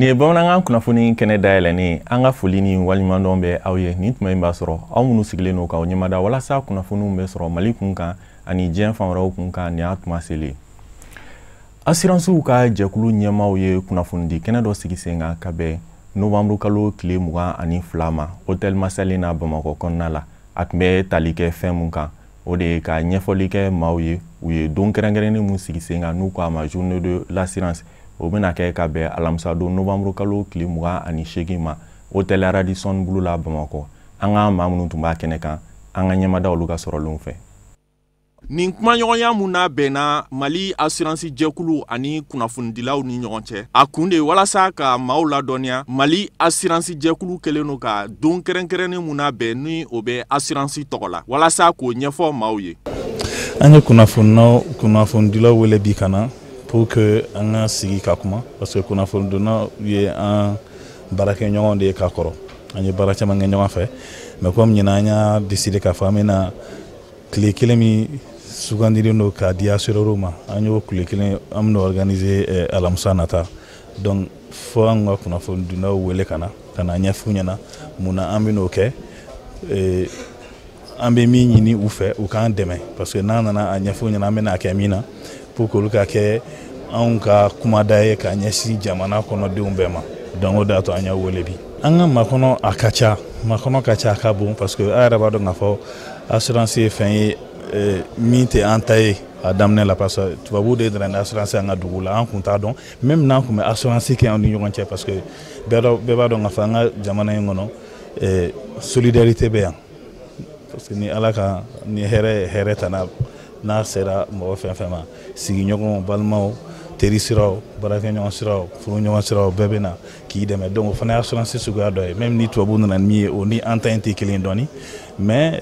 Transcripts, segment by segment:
Nin ye bamanankan kunnafoni kɛnɛ dayɛlɛnnen. An ka foli ni waleɲumandɔn bɛ aw ye. Nin tuma in b'a sɔrɔ aw minnu sigilen don k'aw ɲɛmada walasa kunnafoniw bɛ sɔrɔ Mali kun kan ani diɲɛ fan wɛrɛw kun kan, nin y'a tuma selen. Assurancew ka jɛkulu ɲɛmaaw ye kunnafonidi kɛnɛ dɔ sigi sen kan ka bɛn novembre kalo tile 22 ma, hôtel Masalena, Bamakɔ kɔnɔna la. A tun bɛ tali kɛ fɛn mun kan, o de ye ka ɲɛfɔli kɛ maaw ye. U ye don kɛrɛnkɛrɛnnen mun sigi sen kan, n'u ko a ma journée de l'assurance, o bɛna kɛ ka bɛn alamisa don novembre kalo tile 28 ma, hôtel Radisson Blu la, Bamakɔ. An ka maa minnu tun b'a kɛnɛ kan, an ka ɲɛmada olu ka sɔrɔlenw fɛ. Nin kumaɲɔgɔnya mun n'a bɛnna Mali assurance jɛkulu ani kunnafonidilaw ni ɲɔgɔn cɛ, a kun de ye walasa ka maaw ladɔnniya Mali assurance jɛkulu kɛlen don ka don kɛrɛnkɛrɛnnen mun n'a bɛn ni o bɛ assurance tɔgɔ la, walasa k'o ɲɛfɔ maaw ye. An ye kunnafonidilaw wele bi ka na pour que an ka sigi ka kuma, parce que kunnafonidonnaw ye an baarakɛɲɔgɔn de ye ka kɔrɔ. An ye baara caman kɛ ɲɔgɔn fɛ, mais comme ɲinan an y'a décidé k'a fɔ an bɛna tile kelen min sugandilen don k'a di assureurs ma, an y'o tile kelen an bɛna organiser alamisa nata. Donc fo an ka kunnafonidonnaw wele ka na ɲɛf'u ɲɛna mun na an bɛn'o kɛ, an bɛ min ɲini u fɛ u k'an dɛmɛ, parce que n'an nana a ɲɛf'u ɲɛna an bɛna kɛ min na, pour que olu ka kɛ anw ka kumada ye ka ɲɛsin jamana kɔnɔdenw bɛɛ ma. Donc o de y'a to an y'a wele bi. An ka makɔnɔ a ka ca, makɔnɔ ka ca, a ka bon, parce que a yɛrɛ b'a dɔn k'a fɔ assurance ye fɛn ye min tɛ an ta ye a daminɛ la, parce que tubabuw de nana ni assurance an ka dugu la. An kun t'a dɔn, même n'an kun bɛ assurance kɛ an ni ɲɔgɔn cɛ, parce que bɛɛ b'a dɔn k'a fɔ an ka jamana in kɔnɔ, solidarité bɛ yan, parce que ni Ala ka ni hɛrɛ hɛrɛ tana n'a sera mɔgɔ fɛn fɛn ma, sigiɲɔgɔnw, balimaw, teri siraw, baarakɛɲɔgɔn siraw, furuɲɔgɔn siraw, bɛɛ bɛ na k'i dɛmɛ. Donc o fana ye assurance suguya dɔ ye, même ni tubabuw nana ni min ye, o ni an ta in tɛ kelen dɔɔni. Mais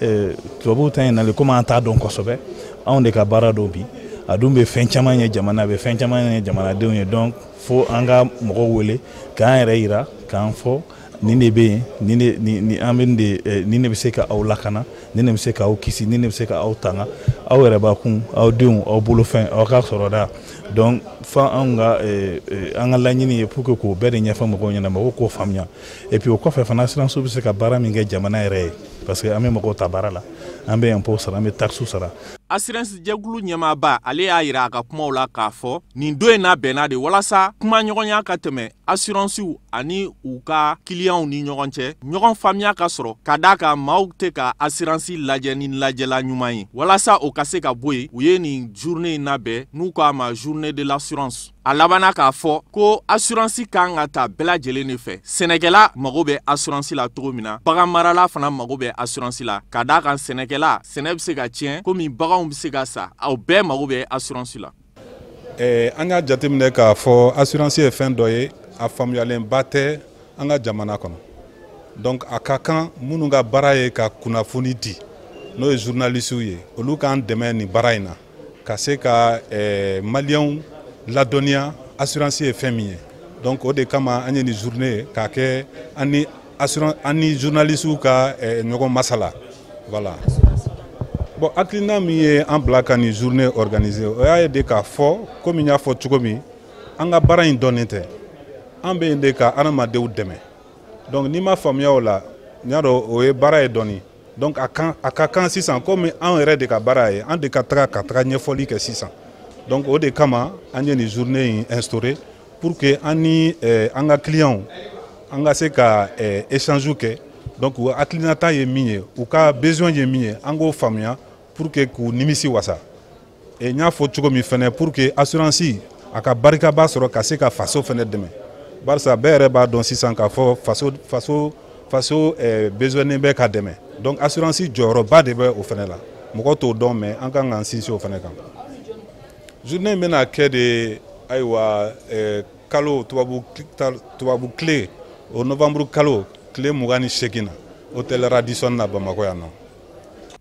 tubabuw ta in nalen, komi an t'a dɔn kosɛbɛ, anw de ka baara don bi. A dun bɛ fɛn caman ye jamana, a bɛ fɛn caman ye jamanadenw ye. Donc fo an ka mɔgɔw wele k'an yɛrɛ yira, k'an fɔ nin de bɛ yen, nin de nin an bɛ nin de, nin de bɛ se ka aw lakana, nin de bɛ se k'aw kisi, nin de bɛ se ka aw tanga, aw yɛrɛ bakun, aw denw, aw bolofɛn, aw ka sɔrɔda. Donc fo anw ka an ka laɲini ye pour que k'o bɛɛ de ɲɛfɔ mɔgɔw ɲɛna, mɔgɔw k'o faamuya. Et puis o kɔfɛ fana, assurance bɛ se ka baara min kɛ jamana yɛrɛ ye, parce que an bɛ mɔgɔw ta baara la, an bɛ impôt sara, an bɛ taxe sara. Assurance jɛkulu ɲɛmaaba, ale y'a yira a ka kumaw la k'a fɔ nin don in n'a bɛnna de walasa kumaɲɔgɔnya ka tɛmɛ assurancew ani u ka kiliyanw ni ɲɔgɔn cɛ, ɲɔgɔn faamuya ka sɔrɔ, ka d'a kan maaw tɛ ka assurance lajɛ ni lajɛla ɲuman ye. Walasa o ka se ka bɔ yen, u ye nin journée in labɛn n'u ko a ma journée de l'assurance. A labanna k'a fɔ ko assurance kan ka ta bɛɛ lajɛlen de fɛ. Sɛnɛkɛla mago bɛ assurance la cogo min na, bagan marala fana mago bɛ assurance la, ka d'a kan sɛnɛkɛla, sɛnɛ bɛ se ka tiɲɛ komi baganw bɛ se ka sa, aw bɛɛ mago bɛ assurance la. An y'a jateminɛ k'a fɔ assurance ye fɛn dɔ ye, a faamuyalenba tɛ an ka jamana kɔnɔ. Donc a ka kan minnu ka baara ye ka kunnafoni di, n'o ye journalistes ye, olu k'an dɛmɛ nin baara in na ka se ka maliyɛnw ladɔnniya assurance ye fɛn min ye. Donc o de kama an ye nin journée k'a kɛ an ni assurance, an ni journalistes ka ɲɔgɔn masala. Voilà. Bon, hakilina min ye an bila ka nin journée organiser, o y'a ye de k'a fɔ komi n y'a fɔ cogo min, an ka baara in dɔnnen tɛ. An bɛ yen de ka adamadenw dɛmɛ. Donc n'i ma faamuya o la, n y'a dɔn o ye baara ye dɔɔni. Donc a kan a ka kan sisan, komi anw yɛrɛ de ka baara ye, an de ka taga ka taga ɲɛfɔli kɛ sisan. Donc o de kama an ye nin journée in instauré pour que an ni an ka clients, an ka se ka échange kɛ. Donc u hakilinata ye min ye, u ka besoin ye min ye, an k'o faamuya pour que k'u nimisi wasa. Et n y'a fɔ cogo min fɛnɛ, pour que assurance a ka barikaba sɔrɔ ka se ka faso fɛnɛ dɛmɛ, barisa bɛɛ yɛrɛ b'a dɔn sisan k'a fɔ faso besoin bɛ ka dɛmɛ. Donc assurance jɔyɔrɔba de bɛ o fɛnɛ la. Mɔgɔ t'o dɔn, mais an kan k'an sinsin o fɛnɛ kan. Journée in bɛna kɛ de, ayiwa, kalo tubabu tile, o novembre kalo tile 28 na, hôtel Radisson na, Bamakɔ yan nɔ.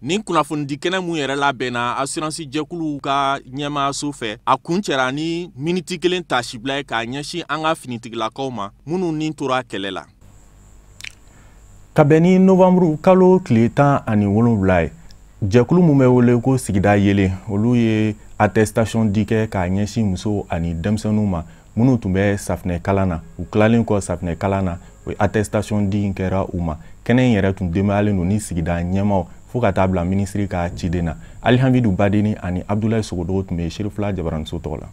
Nin kunnafonidi kɛnɛ mun yɛrɛ labɛnna assurance jɛkuluw ka ɲɛmaayaso fɛ, a kun cɛra ni miniti kelen tasibila ye k'a ɲɛsin an ka finitigilakaw ma minnu ni tora kɛlɛ la. Ka bɛn ni novembre kalo tile 17 ye, jɛkulu mun bɛ wele ko Sigida Yelen, olu ye attestation di kɛ k'a ɲɛsin musow ani denmisɛnninw ma. Minnu tun bɛ safinɛ kalan na, u tilalen kɔ safinɛ kalan na, o attestation di in kɛra u ma. Kɛnɛ in yɛrɛ tun denbayalen don ni sigida ɲɛmaaw fo ka taa bila minisiri ka ciden na. Alihamidu Badeni ani Abdoulaye Sogodogo tun bɛ Serifula Jabaraniso tɔgɔ la.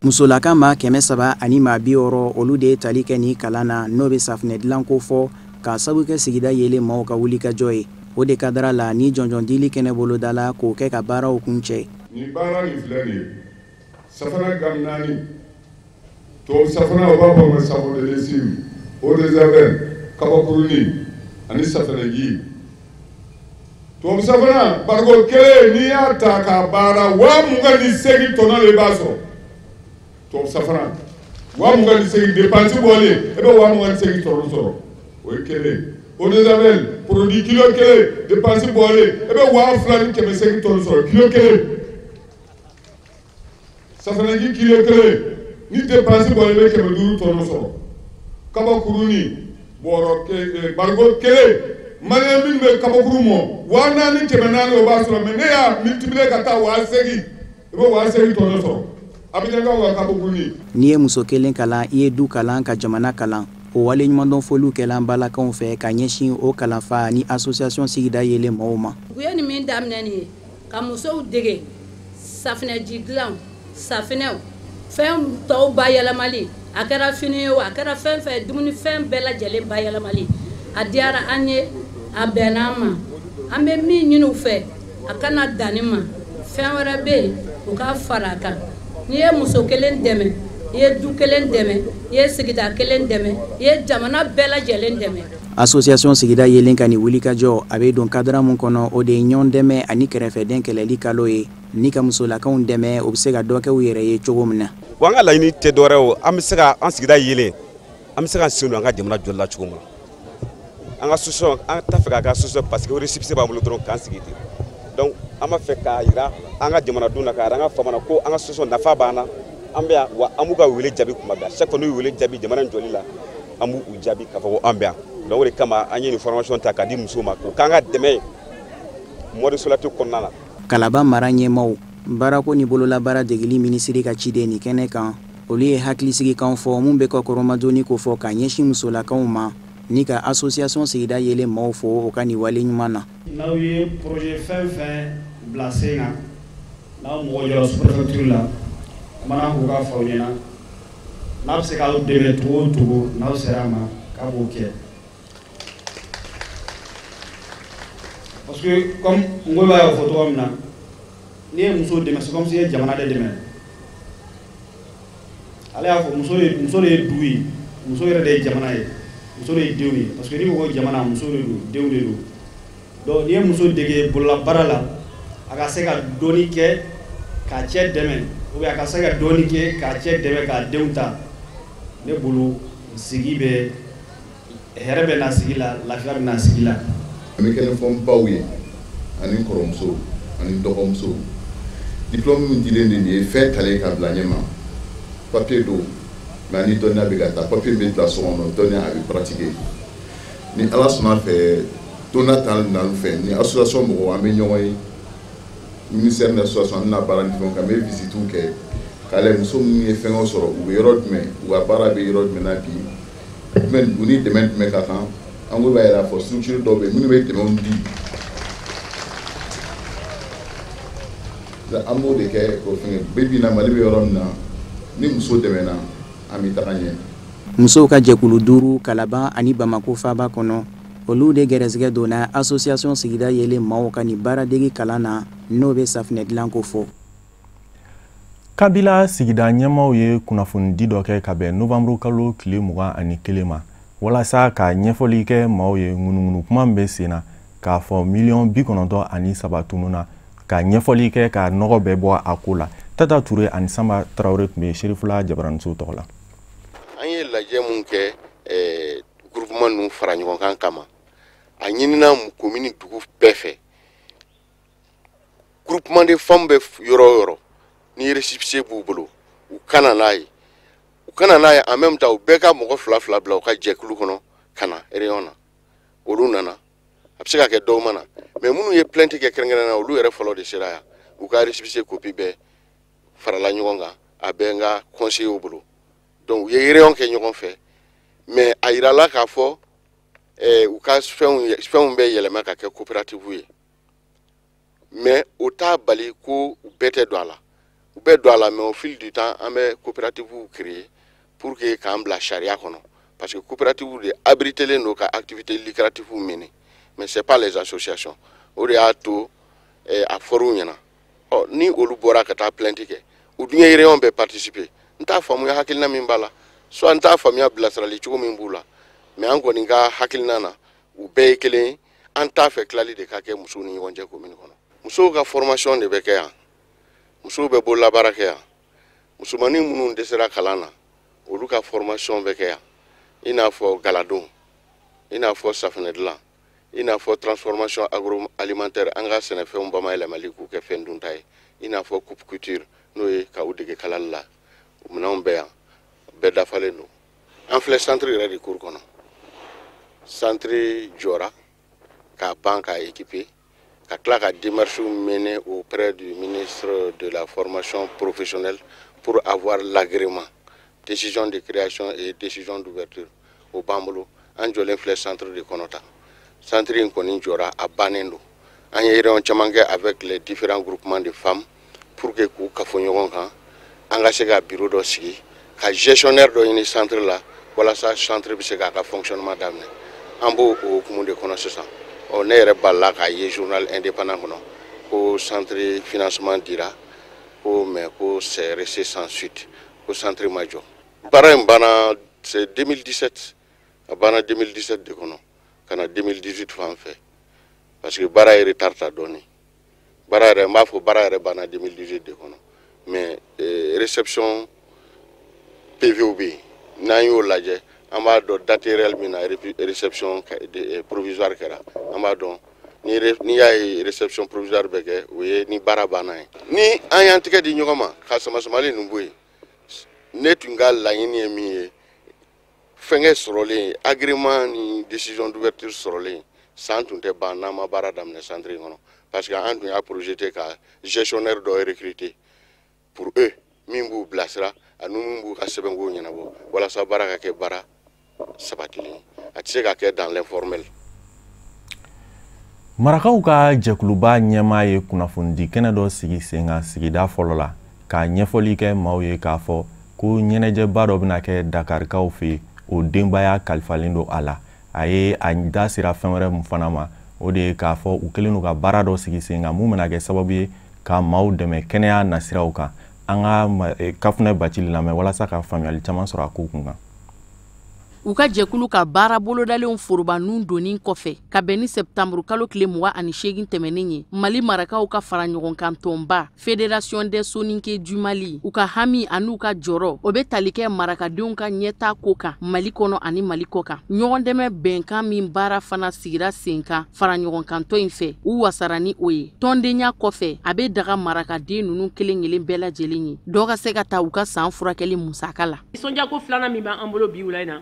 Musolaka maa 360, olu de ye tali kɛ nin kalan na, n'o bɛ safinɛ dilanko fɔ k'a sabu kɛ sigida yelen maaw ka wulikajɔ ye. O de kadara la ni jɔnjɔn dili kɛnɛ boloda la k'o kɛ ka baaraw kuncɛ. Nin baara nin filɛ nin ye, safinɛ gamme 4, tubabu safinɛ, u b'a fɔ ma savon de lessive, eau de javel, kabakurunin ani safinɛji. Tubabu safinɛ bariko kelen, n'i y'a ta k'a baara, 28 000 tɔnɔ de b'a sɔrɔ. Tubabu safinɛ 28 000, dépense bɔlen, e bɛ 28 000 tɔnɔ sɔrɔ, o ye kelen. Eau de javel produit kilo kelen, dépense bɔlen, e bɛ 2800 tɔnɔ sɔrɔ kilo kelen. Safinɛji kilo kelen, ni dépense bɔlen, i bɛ 500 tɔnɔ sɔrɔ. Kabakurunin bɔrɔ bariko kelen, maliyɛn min bɛ kabakuru mɔ, 4400, o b'a sɔrɔ. Mais ne y'a multiplier ka taa 8000, i bɛ 8000 tɔnɔ sɔrɔ. Abijankaw ka kabakurunin. N'i ye muso kelen kalan, i ye du kalan ka jamana kalan. O waleɲumandɔn foliw kɛla an balakaw fɛ ka ɲɛsin o kalanfa ni association sigida yelen maaw ma. U ye nin min daminɛ nin ye, ka musow dege safinɛji dilan, safinɛw, fɛn tɔw bayɛlɛmali, a kɛra fini ye o, a kɛra fɛn fɛn, dumunifɛn bɛɛ lajɛlen bayɛlɛmali. A diyara an ye, a bɛnna an ma. An bɛ min ɲini u fɛ, a kana dan nin ma, fɛn wɛrɛ bɛ yen, u ka fara a kan. N'i ye muso kelen dɛmɛ, i ye du kelen dɛmɛ, i ye sigida kelen dɛmɛ, i ye jamana bɛɛ lajɛlen dɛmɛ. Association sigida yelen ka nin wulikajɔ, a bɛ don cadre mun kɔnɔ, o de ye ɲɔgɔn dɛmɛ ani kɛrɛfɛden kɛlɛli kalo ye, ni ka musolakaw dɛmɛ, u bɛ se ka dɔ kɛ u yɛrɛ ye cogo min na. Wa an ka laɲini tɛ dɔwɛrɛ o, an bɛ se ka an sigida yelen, an bɛ se ka sen don an ka jamana jɔli la cogo min na. An ka association, an t'a fɛ k'a kɛ association parce que récépissé b'an bolo dɔrɔn k'an sigi ten. Donc an b'a fɛ k'a jira an ka jamanadenw na, k'a jira an ka faama na ko an ka association nafa b'an na. An bɛ yan wa, an b'u ka wele jaabi kuma bɛɛ. Chaque fois n'u ye wele jaabi jamana in jɔli la, an b'u jaabi k'a fɔ ko an bɛ yan. Donc o de kama an ye nin formation ta k'a di musow ma, k'o k'an ka dɛmɛ ye mois de solidarité kɔnɔna na. Kalaban mara ɲɛmaaw, baarako ni bololabaara degeli minisiri ka ciden nin kɛnɛ kan, olu ye hakilisigikan fɔ mun bɛ kɔkɔrɔmadonni ko fɔ ka ɲɛsin musolakaw ma, ni ka association sigida yelen maaw fo o ka nin wale ɲuman na. N'aw ye projet fɛn fɛn bila sen kan, n'aw mɔgɔ jɔra sous-préfecture la, kumana k'u ka fɔ aw ɲɛna, n'a bɛ se k'aw dɛmɛ cogo o cogo, n'aw sera a ma, k'a b'o kɛ. Parce que comme Ngolo y'a fɔ cogo min na, n'i ye muso dɛmɛ, c'est comme si i ye jamana de dɛmɛ. Ale y'a fɔ muso de ye du ye, muso yɛrɛ de ye jamana ye, muso de ye denw ye. Parce que n'i ko ko jamana, muso de don, denw de don. Donc n'i ye muso dege bololabaara la, a ka se ka dɔɔni kɛ k'a cɛ dɛmɛ, ou bien a ka se ka dɔɔni kɛ k'a cɛ dɛmɛ k'a denw ta. Ne bolo, sigi bɛ hɛrɛ bɛ na sigi la, lafiya bɛ na sigi la. An bɛ kɛnɛ fɔ n baw ye ani n kɔrɔmuso ani n dɔgɔmuso. Diplôme min dilen de nin ye fɛn talen ka bila ɲɛ ma, papier don, mais ni dɔnniya bɛ ka taa, papier bɛ bila so kɔnɔ, dɔnniya a bɛ pratiquer. Ni Ala sɔnna fɛ, don nata n'an fɛ ni association mɔgɔw, an bɛ ɲɔgɔn ye ministère ni association, an bɛna baara ni fɛnw kɛ, an bɛ visitew kɛ k'a lajɛ muso minnu ye fɛngɛw sɔrɔ, u bɛ yɔrɔ jumɛn, u ka baara bɛ yɔrɔ jumɛn na bi, jumɛn u ni dɛmɛ jumɛn ka kan. An ko b'a yɛrɛ fɔ structure dɔw bɛ yen minnu bɛ dɛmɛw di, an b'o de kɛ k'o fɛngɛ. Bi bi in na, Mali bɛ yɔrɔ min na, ni muso dɛmɛna, an bɛ taga ɲɛ. Musow ka jɛkulu 5 Kalaban ani Bamako faaba kɔnɔ, olu de gɛrɛsɛgɛ donna association sigida yelen maaw ka nin baaradege kalan na, n'o bɛ safinɛ dilan ko fɔ. Kabila sigida ɲɛmaaw ye kunnafonidi dɔ kɛ ka bɛn novembre kalo tile 21 ma, walasa ka ɲɛfɔli kɛ maaw ye ŋunuŋunu kuma min bɛ sen na k'a fɔ 93 miliyɔn tununna, ka ɲɛfɔli kɛ ka nɔgɔ bɛɛ bɔ a ko la. Tata Ture ani Sanba Tarawele tun bɛ Serifula Jabaraniso tɔgɔ la. An ye lajɛ mun kɛ groupement ninnu fara ɲɔgɔn kan kama, a ɲinina commune dugu bɛɛ fɛ, groupement de femmes bɛ yɔrɔ o yɔrɔ, ni récépissé b'u bolo, u kana n'a ye, u kana n'a ye. En même temps, u bɛɛ ka mɔgɔ fila fila bila u ka jɛkulu kɔnɔ ka na réunion na. Olu nana, a bɛ se ka kɛ dɔw ma na, mais minnu ye plainte kɛ kɛrɛnkɛrɛnnenya la, olu yɛrɛ fɔlɔ de sera yan. U ka récépissé copie bɛɛ farala ɲɔgɔn kan, a bɛ n ka conseillers bolo. Donc u ye réunion kɛ ɲɔgɔn fɛ, mais a yirala k'a fɔ u ka fɛnw bɛ yɛlɛma ka kɛ coopérative ye, mais o t'a bali ko u bɛɛ tɛ don a la. U bɛ don a la, mais au fil du temps an bɛ coopérative créer pour que k'an bila sariya kɔnɔ, parce que coopérative de abritélen don ka activité lucrative mener, mais c'est pas les associations. O de y'a to a fɔr'u ɲɛna. Ɔ, ni olu bɔra ka taa plainte kɛ, u dun ye réunion bɛɛ participer. N t'a faamuya hakilina min b'a la, soit n t'a faamuya bilasirali cogo min b'u la, mais an kɔni ka hakilina na, u bɛɛ ye kelen ye. An t'a fɛ tilali de ka kɛ musow ni ɲɔgɔn cɛ commune kɔnɔ. Musow ka formation de bɛ kɛ yan, musow bɛ bololabaara kɛ yan, musomanin minnu dɛsɛra kalan na, olu ka formation bɛ kɛ yan, i n'a fɔ galadon, i n'a fɔ safunɛ dilan, i n'a fɔ transformation agroalimentaire, an ka sɛnɛfɛnw bamayɛlɛmali k'u kɛ fɛn dunta ye, i n'a fɔ coupe couture, n'o ye ka u dege kalali la. O minɛnw bɛ yan, bɛɛ dafalen don. An filɛ centre yɛrɛ de cour kɔnɔ. Centre jɔra k'a ban, k'a équiper, ka tila ka démarches mener auprès du ministre de la Formation professionnelle pour avoir l'agrément, décision de création et décision d'ouverture, o b'an bolo. An jɔlen filɛ centre de kɔnɔ tan. Centre in kɔni jɔra, a bannen don. An ye réunion caman kɛ avec les différents groupements de femmes pour que k'u kafo ɲɔgɔn kan, an ka se ka bureau dɔ sigi, ka gestionnaire dɔ ɲini centre la, walasa centre bɛ se k'a ka fonctionnement daminɛ. An b'o o hukumu de kɔnɔ sisan. Ɔ, ne yɛrɛ balila k'a ye journal indépendant kɔnɔ ko centre financement dira ko, mais ko c'est resté sans suite, ko centre ma jɔ. Baara in banna, c'est 2017, a banna 2017 de kɔnɔ ka na 2018 fan fɛ, parce que baara ye retard ta dɔɔni. Baara yɛrɛ, n b'a fɔ baara yɛrɛ banna 2018 de kɔnɔ, mais réception PV bɛ yen. N'an y'o lajɛ, an b'a dɔn date réelle min na réception provisoire kɛra. An b'a dɔn n'i y'a ye réception provisoire bɛ kɛ, o ye ni baara banna ye. Ni an y'an tɛgɛ di ɲɔgɔn ma ka sama-samali ninnu bɔ yen, ne tun ka laɲini ye min ye, fɛnkɛ sɔrɔlen, agrément ni décision d'ouverture sɔrɔlen, san tun tɛ ban n'an ma baara daminɛ centre in kɔnɔ, parce que an tun y'a projeté ka gestionnaire dɔ recruter pour eux, min b'u bilasira ani min b'u ka sɛbɛnkow ɲɛnabɔ, walasa baara ka kɛ baara sabatilen ye. A tɛ se ka kɛ dans l'informel. Marakaw ka jɛkuluba ɲɛmaa ye kunnafonidi kɛnɛ dɔ sigi sen kan sigida fɔlɔ la, ka ɲɛfɔli kɛ maaw ye k'a fɔ ko ɲɛnajɛba dɔ bɛna kɛ Dakarikaw fɛ yen, o denbaya kalifalen don a la. A ye a da sera fɛn wɛrɛ mun fana ma, o de ye k'a fɔ u kɛlen don ka baara dɔ sigi sen kan mun bɛna kɛ sababu ye ka maaw dɛmɛ kɛnɛya nasiraw kan. An ka Kafunɛ Bacili lamɛn walasa ka faamuyali caman sɔrɔ a ko kun kan. U ka jɛkulu ka baara bolodalenw foroba nun donni kɔfɛ, ka bɛn ni sɛptanburu kalo tile 28 tɛmɛnen ye, Mali marakaw ka fara ɲɔgɔn kan tɔnba, Fédération des Soninké du Mali, u ka hami an'u ka jɔrɔ, o bɛ tali kɛ marakadenw ka ɲɛta ko kan Mali kɔnɔ ani Mali kɔ kan. Ɲɔgɔn dɛmɛ bɛnkan min baara fana sigira sen kan fara ɲɔgɔn kan tɔn in fɛ, u wasara ni o ye. Tɔndenya kɔfɛ, a bɛ daga marakaden ninnu kelen kelen bɛɛ lajɛlen ye, dɔ ka se ka ta u ka san furakɛli musaka la. Nisɔndiyako filanan min b'an bolo bi wula in na,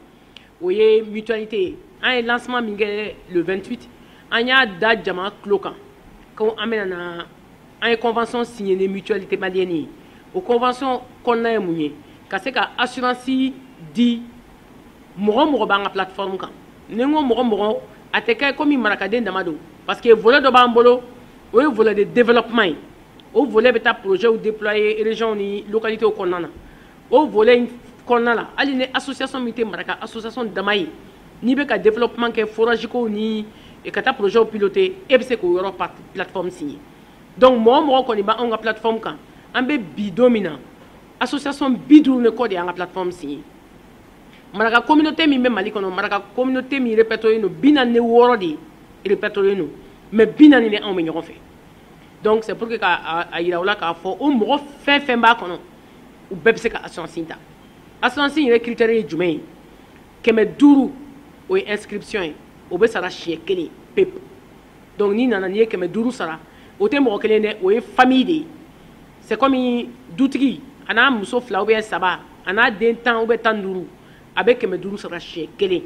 o ye mutualité ye. An ye lancement min kɛ le 28, an y'a da jama tulo kan ko an bɛna na, an ye convention signé ni Mutualité malienne ye. O convention kɔnɔna ye mun ye? Ka se ka assurance di mɔgɔ mɔgɔ b'an ka plateforme kan. Ni n ko mɔgɔ mɔgɔ, a tɛ kɛ komi marakaden dama don, parce que volet dɔ b'an bolo, o ye volet de développement ye. O volet bɛ taa projet déployer région ni localité kɔnɔna na. O volet in kɔnɔna la, hali ni association min tɛ maraka association dama ye, n'i bɛ ka développement kɛ, forage ko ni ka taa projet piloter, e bɛ se k'o yɔrɔ plateforme signer. Donc mɔgɔ mɔgɔ kɔni b'anw ka plateforme kan, an bɛ bi don min na, association 50 ni kɔ de y'an ka plateforme signer. Maraka communauté min bɛ Mali kɔnɔ, maraka communauté min répertorié don, 46 de répertorié don, mais 40 ni anw bɛ ɲɔgɔn fɛ. Donc c'est pour que k'a yira u la k'a fɔ o mɔgɔ fɛn fɛn b'a kɔnɔ, u bɛɛ bɛ se ka assurance ta. Assurance yɛrɛ critère ye jumɛn ye? 500, o ye inscription ye, o bɛ sara siɲɛ kelen pep. Donc n'i nana, n'i ye 500 sara, o tɛ mɔgɔ kelen dɛ, o ye famille de ye. C'est comme dutigi a n'a muso fila ou bien saba, a n'a den 10 ou bien 15, a bɛ 500 sara siɲɛ kelen.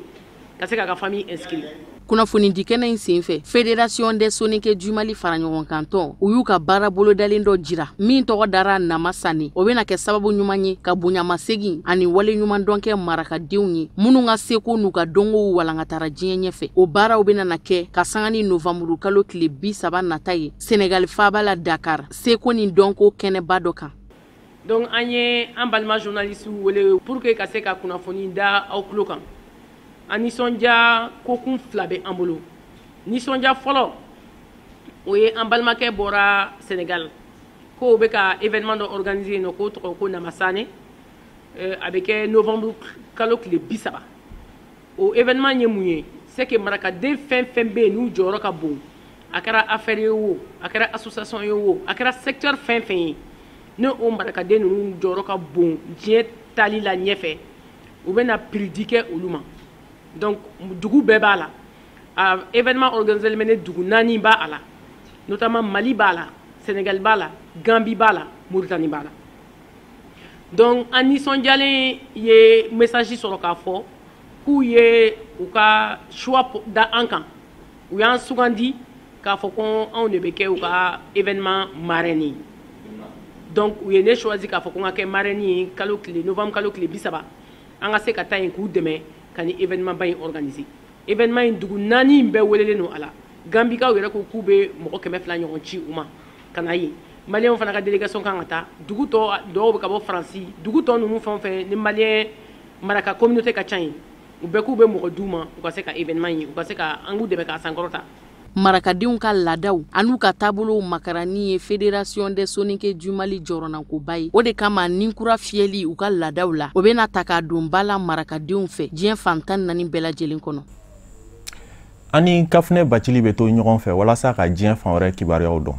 ka se k'a ka famille inscrit. Kunnafonidi kɛnɛ in senfɛ, Fédération des Soninké du Mali faraɲɔgɔnkantɔn u y'u ka baara bolodalen dɔ jira min tɔgɔ dara Nama Sani. O bɛna kɛ sababu ɲuman ye ka bonyamasegin ani wale ɲuman dɔn kɛ marakadenw ye minnu ka seko n'u ka dɔnkow walankatara diɲɛ ɲɛfɛ. O baaraw bɛna na kɛ ka sanga ni novanburu kalo tile 30 nata ye Senegali faaba la Dakar, seko ni dɔnko kɛnɛba dɔ kan. Donc an ye an balima journaliste wele pour que ka se ka kunnafoni da aw tulo kan. An nisɔndiya kokun fila bɛ an bolo. Nisɔndiya fɔlɔ, o ye an balimakɛ bɔra Sénégal k'o bɛ ka événement dɔ organiser yen nɔ k'o tɔgɔ ko Namasane. A bɛ kɛ novembre kalo tile 30. O événement ye mun ye? C'est que marakaden fɛn fɛn bɛ yen n'u jɔyɔrɔ ka bon, a kɛra affaire ye o, a kɛra association ye o, a kɛra secteur fɛn fɛn ye, ne o marakaden ninnu jɔyɔrɔ ka bon diɲɛ taali la ɲɛfɛ, u bɛna prix di kɛ olu ma. Donc dugu bɛɛ b'a la. A événement organisé bɛ ne dugu 4 b'a la, notamment Mali b'a la, Sénégal b'a la, Gambie b'a la, Mauritanie b'a la. Donc an nisɔndiyalen ye message sɔrɔ k'a fɔ k'u ye u ka choix da an kan, u y'an sugandi k'a fɔ ko anw de bɛ kɛ u ka événement marraine ye. Donc u ye ne choisi k'a fɔ ko n ka kɛ marraine ye kalo tile novembre kalo tile 30, an ka se ka taa yen k'u dɛmɛ ka ni événement ba in organiser. Événement in dugu 4 bɛɛ welelen don a la. Gambikaw yɛrɛ ko k'u bɛ mɔgɔ 200 ɲɔgɔn ci u ma ka na yen. Maliyɛnw fana ka délégation kan ka taa. Dugu tɔ dɔw bɛ ka bɔ Faransi, dugu tɔ ninnu fɛn o fɛn ni maliyɛn maraka communauté ka ca yen, u bɛɛ k'u bɛ mɔgɔ d'u ma u ka se ka événement in, u ka se ka an k'u dɛmɛ k'a sankɔrɔta. Marakadenw ka laadaw an'u ka taabolow makarani ye Fédération des Soninké du Mali jɔrɔnankoba ye. O de kama ni kura fiyɛli u ka laadaw la, o bɛna ta k'a don ba la marakadenw fɛ diɲɛ fan 14 bɛɛ lajɛlen kɔnɔ. An ni Kafunɛ Bacili bɛ to ɲɔgɔn fɛ walasa ka diɲɛ fan wɛrɛ kibaruyaw dɔn.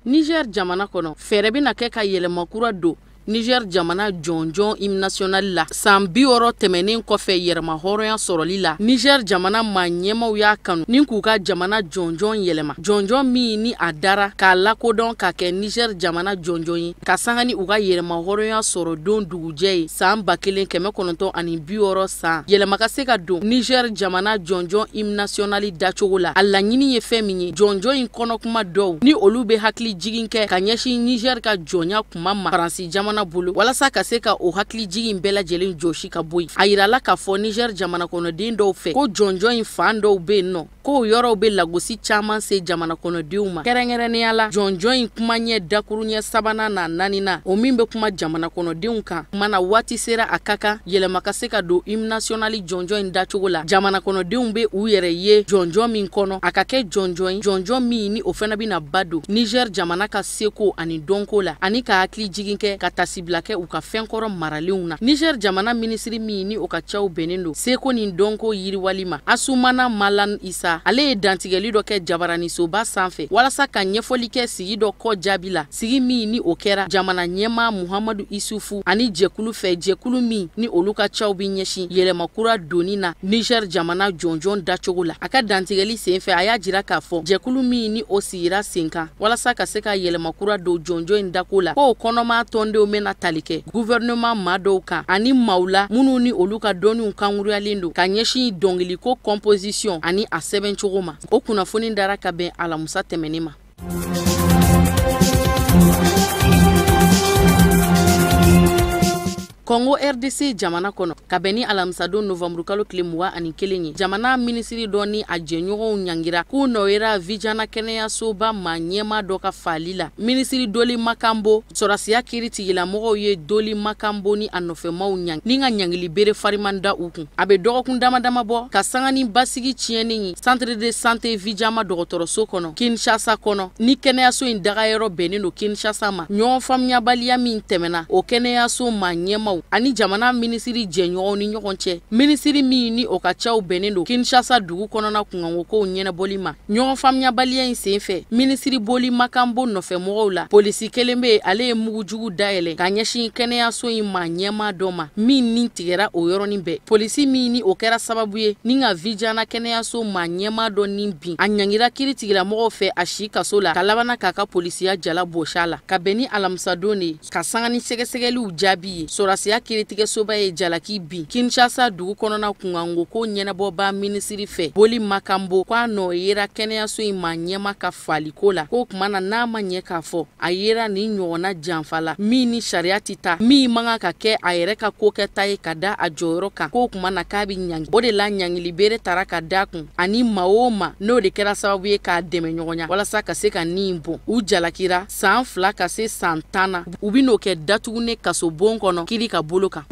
Niger jamana kɔnɔ, fɛɛrɛ bɛna kɛ ka yɛlɛma kura don Niger jamana jɔnjɔn hymne national la. San 60 tɛmɛnen kɔfɛ yɛrɛma hɔrɔnya sɔrɔli la, Niger jamana maa ɲɛmaw y'a kanu ni k'u ka jamana jɔnjɔn yɛlɛma, jɔnjɔn min ni a dara k'a lakodɔn ka kɛ Niger jamana jɔnjɔn ye ka sanga ni u ka yɛrɛma hɔrɔnya sɔrɔ don dugujɛ ye san 1960 san. Yɛlɛma ka se ka don Niger jamana jɔnjɔn hymne national dacogo la. A laɲini ye fɛn min ye, jɔnjɔn in kɔnɔkuma dɔw ni olu bɛ hakili jigin kɛ ka ɲɛsin Niger ka jɔnya kuma ma Faransi jamana bolo, walasa ka se ka o hakili jigin bɛɛ lajɛlen jɔsi ka bɔ yen. A yirala k'a fɔ Niger jamana kɔnɔden dɔw fɛ ko jɔnjɔn in fan dɔw bɛ yen nɔ k'o yɔrɔw bɛ lagosi caman se jamana kɔnɔdenw ma, kɛrɛnkɛrɛnnenya la jɔnjɔn in kuma ɲɛ dakuruɲɛ 3 na 4 o min bɛ kuma jamana kɔnɔdenw kan. Kuma na waati sera a ka kan yɛlɛma ka se ka don hymne national jɔnjɔn in dacogo la. Jamana kɔnɔdenw bɛ u yɛrɛ ye jɔnjɔn min kɔnɔ, a ka kɛ jɔnjɔn ye, jɔnjɔn min ni o fana bɛna ba don Niger jamana ka seko ani dɔnko la, ani ka hakili jigin kɛ ka tasibila kɛ u ka fɛnkɔrɔ maralenw na. Niger jamana minisiri min ni o ka caw bɛnnen don seko ni dɔnko yiriwali ma, Asumana Malan Isa, ale ye dantigɛli dɔ kɛ jabaranisoba sanfɛ walasa ka ɲɛfɔli kɛ sigi dɔ kɔ jaabi la, sigi min ni o kɛra jamana ɲɛmaa Muhamadu Isufu ani jɛkulu fɛ, jɛkulu min ni olu ka caw bɛ ɲɛsin yɛlɛma kura donni na Niger jamana jɔnjɔn dacogo la. A ka dantigɛli senfɛ, a y'a jira k'a fɔ jɛkulu min ni o sigira sen kan walasa ka se ka yɛlɛma kura don jɔnjɔn in dako la, k'o kɔnɔma tɔndenw bɛna tali kɛ gouvernement maa dɔw kan ani maaw la minnu ni olu ka dɔnniw kankuruyalen don ka ɲɛsin dɔnkiliko composition ani a sɛbɛn cogo ma. O kunnafoni dara ka bɛn alamusa tɛmɛnen ma. Congo RDC jamana kɔnɔ, ka bɛn ni alamisadon novembre kalo tile 21 ye, jamana minisiri dɔ ni a jɛɲɔgɔnw ɲangira k'u nɔ yera Vijana kɛnɛyasoba maa ɲɛmaa dɔ ka faali la. Minisiri Doli Makambo, sɔrɔsiya kiiritigilamɔgɔw ye Doli Makambo ni a nɔfɛmaw ɲangi ni ka ɲangili bere fariman da u kun. A bɛ dɔgɔkun dama dama bɔ ka sanga ni basigi tiɲɛni ye centre de santé Vijama dɔgɔtɔrɔso kɔnɔ Kinshasa kɔnɔ, ni kɛnɛyaso in dagayɔrɔ bɛnnen don Kinshasa ma. Ɲɔgɔn faamuyabaliya min tɛmɛna o kɛnɛyaso maa ɲɛmaw ɲɛmaaw ani jamana minisiri jɛɲɔgɔnw ni ɲɔgɔn cɛ, minisiri min ni o ka caw bɛnnen don Kinshasa dugu kɔnɔna kunkankokow ɲɛnabɔli ma. Ɲɔgɔn faamuyabaliya in senfɛ, minisiri Boli Makambo nɔfɛmɔgɔw la, polisi kelen bɛ yen, ale ye mugujugu dayɛlɛ ka ɲɛsin kɛnɛyaso in maa ɲɛmaa dɔ ma min ni tigɛra o yɔrɔnin bɛɛ. Polisi min ni o kɛra sababu ye ni ka Vijana kɛnɛyaso maa ɲɛmaa dɔ ni bin, a ɲangira kiiritigɛlamɔgɔw fɛ a si kaso la, ka labanna k'a ka polisiya jala bɔsi a la. Ka bɛn ni alamisadon de ye, ka sanga ni sɛgɛsɛgɛliw jaabi ye, sɔrɔdasiya kiiritigɛsoba ye jalaki bin Kinshasa dugu kɔnɔna kunkankoko ɲɛnabɔba minisiri fɛ Boli Makambo, k'a nɔ yera kɛnɛyaso in maa ɲɛmaa ka faliko la. K'o tuma na n'a ma ɲɛ k'a fɔ a yera nin ɲɔgɔnna janfa la min ni sariya tɛ taa, min man kan ka kɛ a yɛrɛ ka kokɛta ye ka da a jɔyɔrɔ kan, k'o tuma na k'a bɛ ɲangi. O de la ɲangili bere tara ka da kun ani maa o maa n'o de kɛra sababu ye k'a dɛmɛ ɲɔgɔnya walasa ka se ka nin bɔn. U jalakira san 2 ka se san 10 na, u bɛ n'o kɛ datugunen kasobon kɔnɔ kiri ka bolo kan.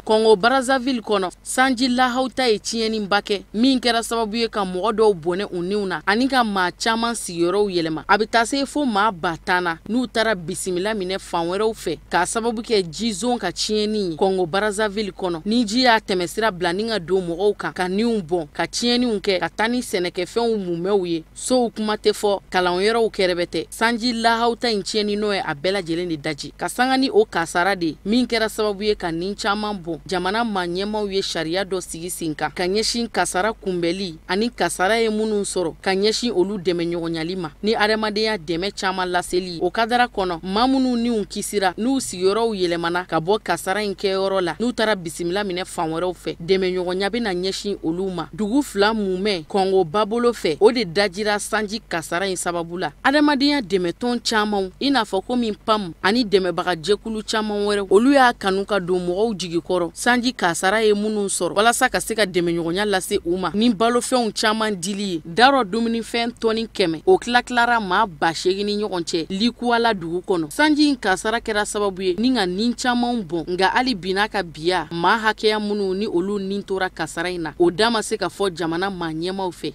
Kɔngo Brazzaville kɔnɔ, sanji lahawuta ye tiɲɛniba kɛ min kɛra sababu ye ka mɔgɔ dɔw bɔnɛ u niw na ani ka maa caman sigiyɔrɔw yɛlɛma. A bɛ taa se fo maa 10,000 na n'u taara bisimila minɛ fan wɛrɛw fɛ k'a sababu kɛ jizon ka tiɲɛni ye Kɔngo Brazzaville kɔnɔ. Ni ji y'a tɛmɛsira bila ni ka don mɔgɔw kan, ka niw bɔn, ka tiɲɛniw kɛ, ka taa ni sɛnɛkɛfɛnw mumɛw ye, sow kuma tɛ fɔ, kalanyɔrɔw kɛrɛbɛ tɛ. Sanji lahawuta in tiɲɛni n'o ye a bɛɛ lajɛlen de daji, ka sanga ni o kasara de min kɛra sababu ye ka nin caman bɔn. Jamana maa ɲɛmaaw ye sariya dɔ sigi sen kan ka ɲɛsin kasara kunbɛli ani kasara ye minnu sɔrɔ ka ɲɛsin olu dɛmɛ ɲɔgɔnyali ma ni adamadenya dɛmɛ caman laseli. O kadara kɔnɔ, maa minnu niw kisira n'u sigiyɔrɔw yɛlɛmana ka bɔ kasara in kɛyɔrɔ la n'u taara bisimila minɛ fan wɛrɛw fɛ, dɛmɛ ɲɔgɔnya bɛna ɲɛsin olu ma. Dugu 2 mumɛ Kɔngo babolo fɛ, o de dajira sanji kasara in sababu la. Adamadenya dɛmɛtɔn camanw i n'a fɔ komi PAM ani dɛmɛbagajɛkulu caman wɛrɛw, olu y'a kanu ka don mɔgɔw jigi kɔrɔ sanji kasara ye minnu sɔrɔ walasa ka se ka dɛmɛɲɔgɔnya lase u ma ni balofɛnw caman dili ye. Darɔ dumunifɛn tɔni 100 o tila-tilara maa 8,000 ni ɲɔgɔn cɛ Likuwala dugu kɔnɔ. Sanji in kasara kɛra sababu ye ni ka nin camanw bɔn, nka hali bi n'a ka biya maa hakɛya minnu ni olu nin tora kasara in na, o da ma se ka fɔ jamana maa ɲɛmaaw fɛ.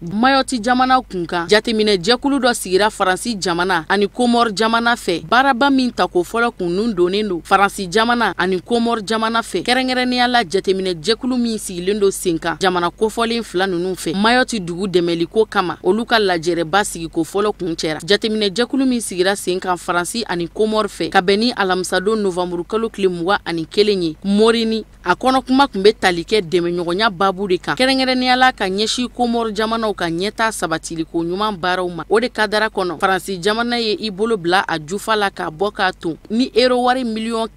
Mayɔti jamana kunkan, jateminɛ jɛkulu dɔ sigira Faransi jamana ani Komɔri jamana fɛ. Baaraba min tako fɔlɔ kun donnen don Faransi jamana ani Komɔri jamana fɛ, kɛrɛnkɛrɛnnenya la jateminɛ jɛkulu min sigilen don sen kan jamana kofɔlen fila ninnu fɛ Mayɔti dugu dɛmɛliko kama, olu ka lajɛrɛba sigiko fɔlɔ kun cɛra. Jateminɛ jɛkulu min sigira sen kan Faransi ani Komɔri fɛ ka bɛn ni alamisadon novanburu kalo tile 21 ye Morini, a kɔnɔ kuma tun bɛ tali kɛ dɛmɛɲɔgɔnya baabu de kan, kɛrɛnkɛrɛnnenya la ka ɲɛsin Komɔri jamanaw ka ɲɛta sabatiliko ɲuman baaraw ma. O de kadara kɔnɔ, Faransi jamana ye i bolo bila a jufa la k'a bɔ k'a ton ni ero wari 150 million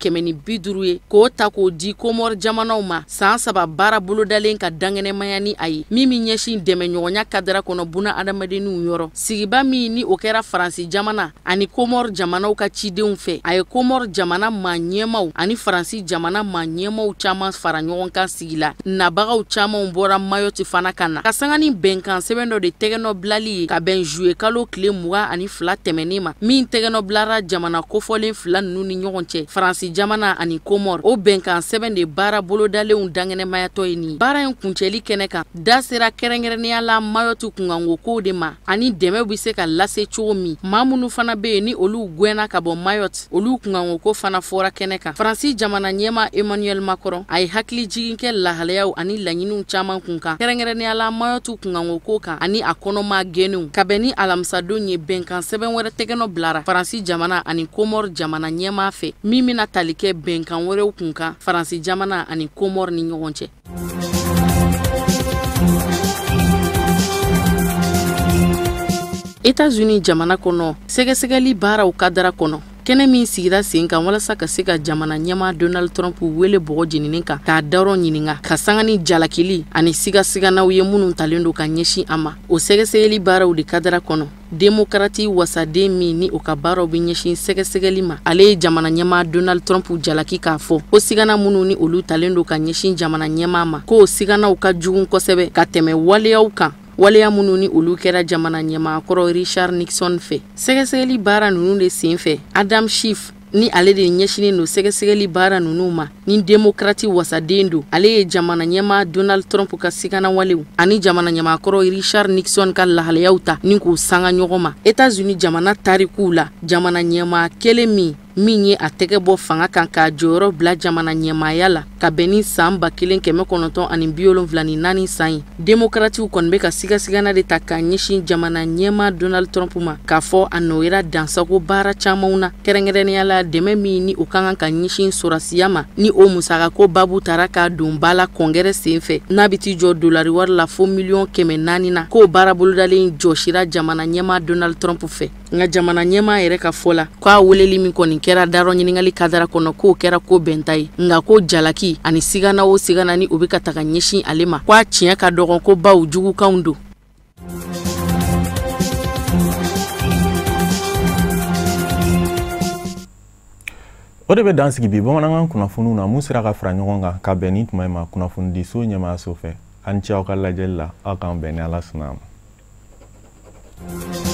ye k'o ta k'o di Komɔri jamanaw ma san 3 baara bolodalen ka dankɛnɛmaya ni a ye, min bɛ ɲɛsin dɛmɛɲɔgɔnya kadara kɔnɔ buna adamadenninw yɔrɔ. Sigiba min ni o kɛra Faransi jamana ani Komɔri jamanaw ka cidenw fɛ, a ye Komɔri jamana maa ɲɛmaaw ani Faransi jamana maa ɲɛmaaw caman fara ɲɔgɔn kan sigi la. Nabagaw camanw bɔra Mayɔti fana ka na ka sanga ni bɛnkan sɛbɛn dɔ de tɛgɛnɔ bilali ye ka bɛn juye kalo tile 22 tɛmɛnen ma, min tɛgɛnɔ bilara jamana kofɔlen fila ninnu ni ɲɔgɔn cɛ, Faransi jamana ani Komɔri. O bɛnkan sɛbɛn de baara bolodalenw dankɛnɛmayatɔ ye nin. Baara in kuncɛli kɛnɛ kan, da sera kɛrɛnkɛrɛnnenya la Mayɔti kunkanko kow de ma ani dɛmɛ bɛ se ka lase cogo min. Maa minnu fana bɛ yen ni olu gɛnna ka bɔ Mayɔti, olu kunkanko ko fana fɔra kɛnɛ kan. Faransi jamana ɲɛmaa Emmanuel Macron a ye hakili jigin kɛ lahalayaw ani laɲiniw caman kun kan, kɛrɛnkɛrɛnnenya la Mayɔti kunkanko ko kan ani a kɔnɔma gɛnnenw. Ka bɛn ni alamisadon ye, bɛnkan sɛbɛn wɛrɛ tɛgɛnɔ bilara Faransi jamana ani Komɔri jamana ɲɛmaa fɛ min bɛna tali kɛ bɛnkan wɛrɛw kun kan Faransi jamana ani Komɔri ni ɲɔgɔn cɛ. États-Unis jamana kɔnɔ, sɛgɛsɛgɛli baaraw kadara kɔnɔ, kɛnɛ min sigira sen kan walasa ka se ka jamana ɲɛmaa Donald Trump wele bɔgɔ jeninen kan k'a darɔ ɲininka ka sanga ni jalakili ani sigasiganaw ye minnu talen don ka ɲɛsin a ma, o sɛgɛsɛgɛli baaraw de kadara kɔnɔ. Demokarati wasaden min ni o ka baaraw bɛ ɲɛsin sɛgɛsɛgɛli ma, ale ye jamana ɲɛmaa Donald Trump jalaki k'a fɔ ko sigana minnu ni olu talen don ka ɲɛsin jamana ɲɛmaa ma, k'o siganaw ka jugu kosɛbɛ ka tɛmɛ waleyaw kan, waleya minnu ni olu kɛra jamana ɲɛmaakɔrɔ Richard Nixon fɛ. Sɛgɛsɛgɛli baara ninnu de sen fɛ, Adam Schiff Ni ale de ɲɛsinnen don sɛgɛsɛgɛli baara ninnu ma, ni Demokrati wasaden don, ale ye jamana ɲɛmaa Donald Trump ka siganawalew ani jamana ɲɛmaakɔrɔ Richard Nixon ka lahalayaw ta ni k'u sanga ɲɔgɔn ma. Etats-Unis jamana tarikuw la, jamana ɲɛmaa kelen min ye a tɛgɛ bɔ fanga kan k'a jɔyɔrɔ bila jamana ɲɛmaaya la ka bɛn ni san 1974 san ye, Demokratiw kɔni bɛ ka sigasigana de ta k'a ɲɛsin jamana ɲɛmaa Donald Trump ma, k'a fɔ a nɔ yera dansago baara camanw na, kɛrɛnkɛrɛnnenya la dɛmɛ min ni o ka kan ka ɲɛsin sɔrɔsiya ma, ni o musakako babu tara k'a don ba la kɔngɛrɛ sen fɛ, n'a bɛ t'i jɔ dolari wari la fo miliyɔn 400 na, k'o baara bolodalen jɔsira jamana ɲɛmaa Donald Trump fɛ. Nka jamana ɲɛmaa yɛrɛ ka fɔ la, k'a weleli min kɔni kɛra darɔ ɲininkali kadara kɔnɔ, k'o kɛra ko bɛnta ye, nka ko jalaki ani sigana o sigana ni o bɛ ka taga ɲɛsin ale ma, k'a tiɲɛ ka dɔgɔn, ko baw jugukanw don. O de bɛ dan sigi bi bamanankan kunnafoniw na mun sera ka fara ɲɔgɔn kan ka bɛn ni tuma in ma kunnafonidiso ɲɛmaayaso fɛ. An ci aw ka lajɛli la, aw k'an bɛn ni Ala sɔnna a ma.